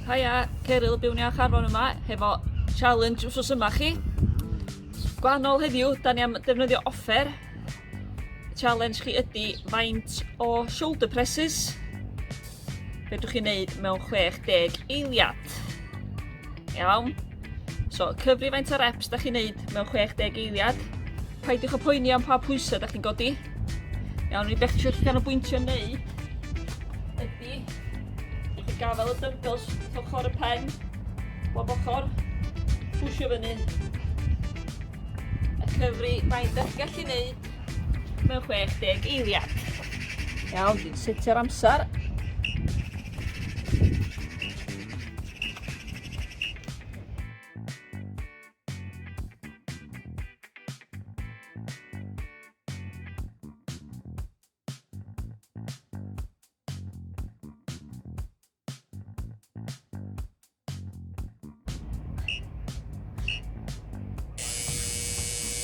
Haia, Ceryl Byw'n Iach Arfon yma, hefo challenge wsos yma chi. Gwahanol heddiw, da ni am defnyddio offer. Challenge chi ydy faint o shoulder presses fedrwch chi wneud mewn 60 eiliad. Iawn? So, cyfri faint o reps da chi'n neud mewn 60 eiliad. Paidiwch â poeni am pa pwysau da chi'n godi. Iawn, ni beth chi canolbwyntio wneud ydy chi gafael y dumbbells wrth ochr y pen, bob ochr, pwysio fyny, a cyfri faint da chi'n gallu neud mewn 60 eiliad. Iawn, dwi'n setio'r amser.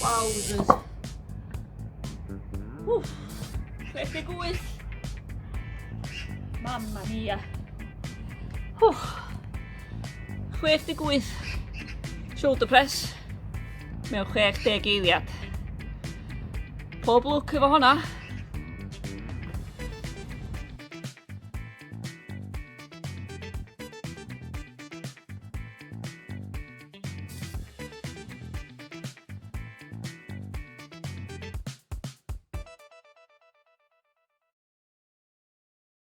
Wowzers. Wff. 68. Mamma mia. Wff. 68. Shoulder press. Mewn 60 eiliad. Pob lwc efo honna.